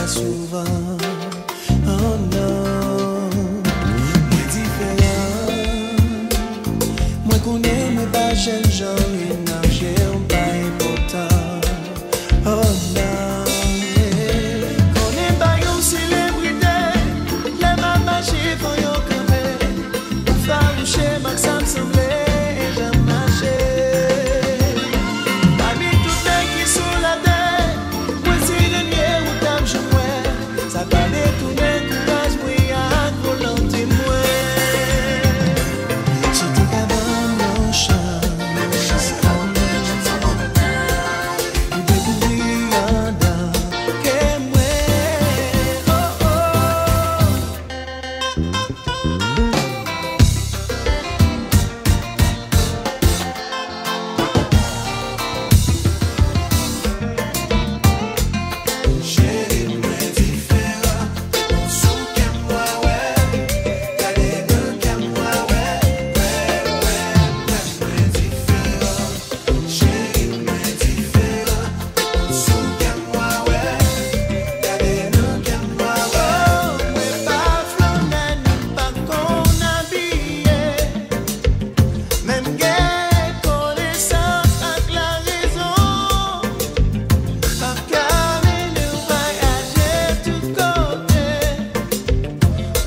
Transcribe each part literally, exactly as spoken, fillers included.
Souvan, oh non, mwen diferan. Mwen konnen mwen pa jèn jan, menaj m pa enpòtan. Oh non, yeah. Konnen m pa yon selebrite, lè m ap mache fò yo kanpe. Ou fawouche m ak sa m sanble, e jan m mache. Pami tout nèg ki sou latè, mwen se dènye ou t ap janm wè. Sa pa detounen kouraj mwen ak volonte mwen. Si w te ka ban m yon chans, pou dekouvri andan kè mwen. Oh, oh.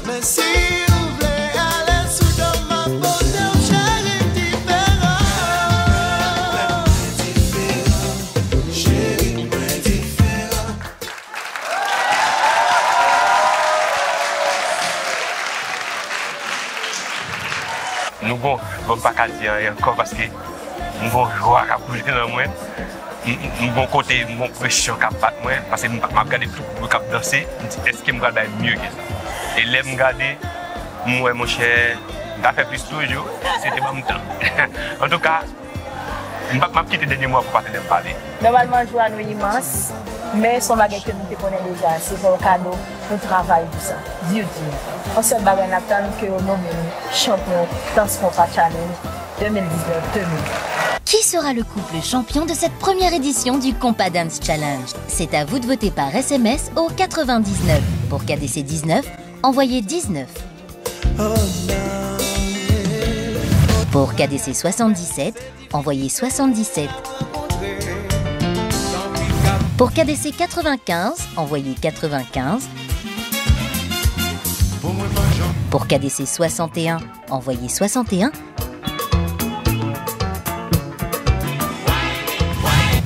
Men si w vle alèz sou do m, m ap pote w, cheri, m diferan. Cheri, mwen diferan. Nou gon, bon, m pa ka di anyen ankò paske m gon jwa k ap boule nan mwen. M, m, m gon kote, m gon presyon k ap bat mwen, paske m, m ap gade tout gwoup k ap danse, m di, èske m pral bay mye ke sa? E lè m gade, m wè, monchè, m ta fè plis toujou, si yo te ban m tan. Antouka, m p ap, m ap kite dènye mo a pou patnè m pale. Nòmalman, jwa nou imans, men se yon bagay ke nou te konnen deja, se yon kado, nou travay pou sa. Di w di. Yon sèl bagay n ap tann, ke yo nonmen nou chanpyon Dance Compas Challenge deux mille dix-neuf deux mille. Qui sera le couple champion de cette première édition du Compas Dance Challenge ? C'est à vous de voter par S M S au quatre-vingt-dix-neuf. Pour K D C dix-neuf, envoyez dix-neuf. Pour K D C soixante-dix-sept, envoyez soixante-dix-sept. Pour K D C quatre-vingt-quinze, envoyez quatre-vingt-quinze. Pour K D C soixante et un, envoyez soixante et un.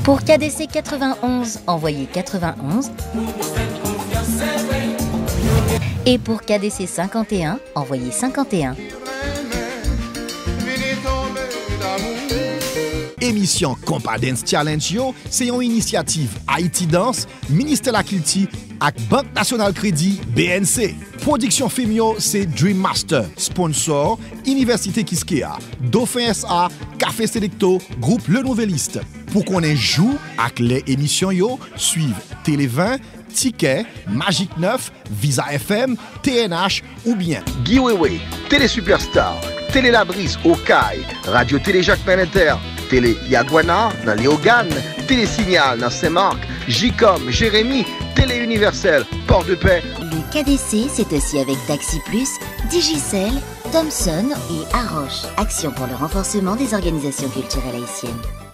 Pour K D C quatre-vingt-onze, envoyez quatre-vingt-onze. Et pour K D C cinquante et un, envoyez cinquante et un. Emisyon Compas Dance Challenge yo se yon inisyativ Haïti Danse, Ministè Lakilti ak Bank Nasyonal Kredi, B N C. Pwodiksyon fim yo se Dream Master, sponsor, Inivèsite Kiskeya, Dauphin S A, Café Selecto, gwoup Le Nouvelliste. Pou konnen jou ak lè emisyon yo, swiv Tele ven, Tikè, Magic nèf, Visa F M, T N H oubyen Guy Wewe, Télé Superstar, Télé La Brise Okay, Radio Télé Jacques Merlenter, Télé Yaguana nan Leyogàn, Télé Signal nan Sen Mak, Jicom, Jeremi, Télé Universel, Port de Paix. Le K D C, c'est aussi avec Taxi Plus, Digicel, Thomson et Aroche. Action pour le renforcement des organisations culturelles haïtiennes.